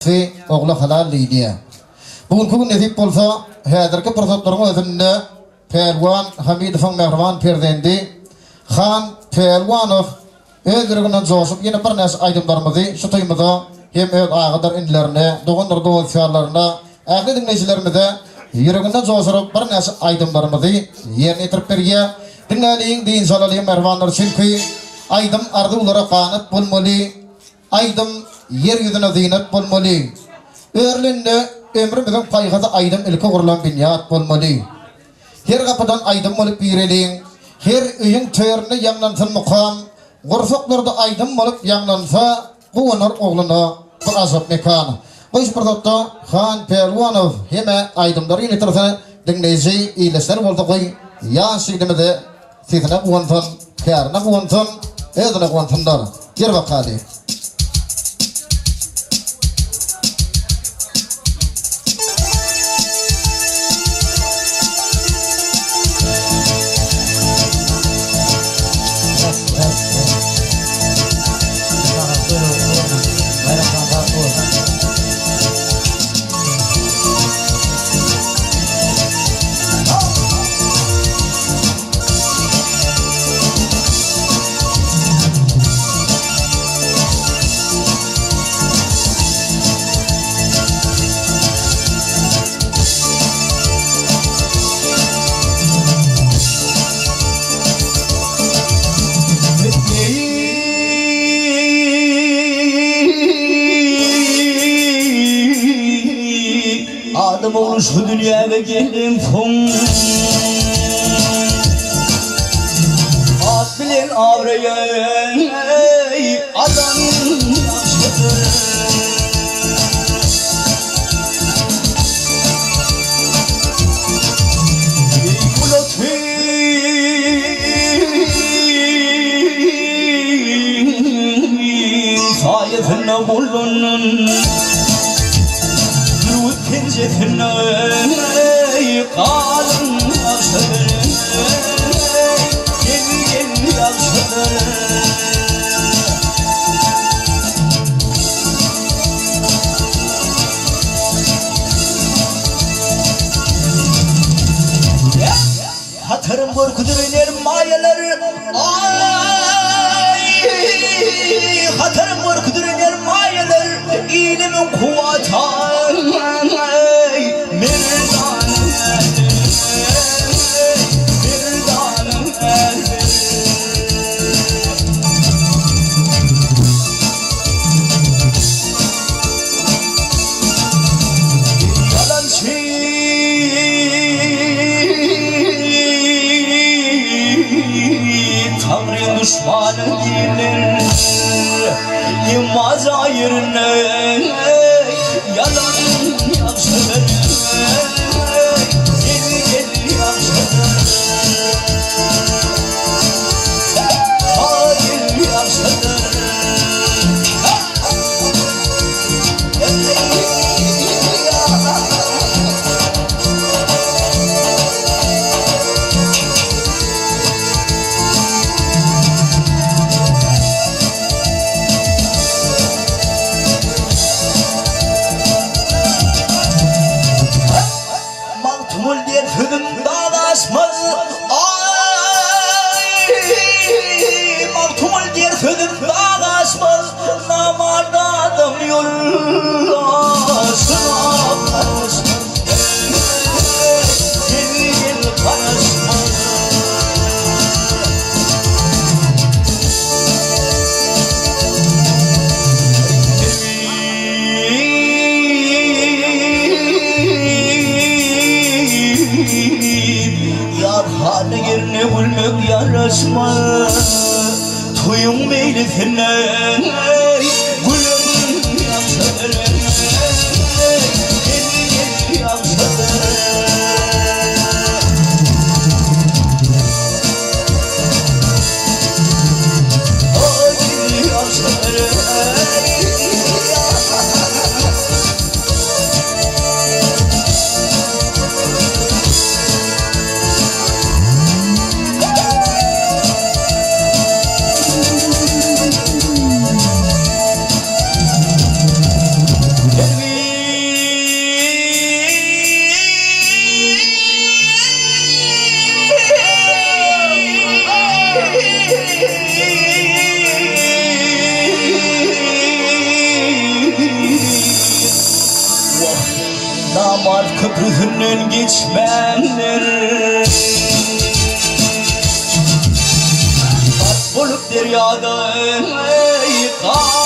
lütfi ogla halal diýilýär. Bu günki gün nesip bolsa, häzirki pursatlaryň özünde Pälwan Hamidowyň mähriban perzendi Han Pälwanow öz ýüreginden joşup ýene birnäçe aýdymlarymyzy şu toýumyza hem öz agadyr inilerine, dogandyr dost-ýarlaryna, ähli diňleýjilerimize ýüreginden joşuryp birnäçe aýdymlarymyzy ýerine ýetirip berýär. Diňläliň, dynç alalyň mähribanlar çünki aýdym arzuwlara ganat bolmaly, aýdym ýer ýüzüne zynat bolmaly. Örülende ömrümiziň paýhasy aýdym ilki gurlan binýat bolmaly. Her gapydan aýdym bolup gireliň, Her öýüň töründe ýaňlansyn mukam, Gursaklarda aýdym bolup ýaňlansa, Guwanar ogluna bu ajap mekan. Goý şu pursatda Han Pälwanow hem-ä aýdymlary ýetirse, diňleýji ildeşler bolsa goý ýaş ýigdimize sesine guwansyn, kärine guwansyn, özüne guwansynlar. Gel bakaly. Adam ogly şu dünýäge gelensoň At bilen abraýa alan ýagşydyr. Beýik ulaty Saýasynda bolunyn Bürgüt penjesinde Galyň ýagşydyr Gel gel ýagşydyr. Hatarym görküdir iner maýalar Aý, hatarym görküdir iner maýalar Ilimiň kuwwaty aý, merdanyň äri, merdanyň äri. Ýalançy Taňryň duşmany diýler Emma zaýyryn ýalan ýagşy. Namart köprüsinden geçmänler. Gark bolup derýada, eý, galanlar.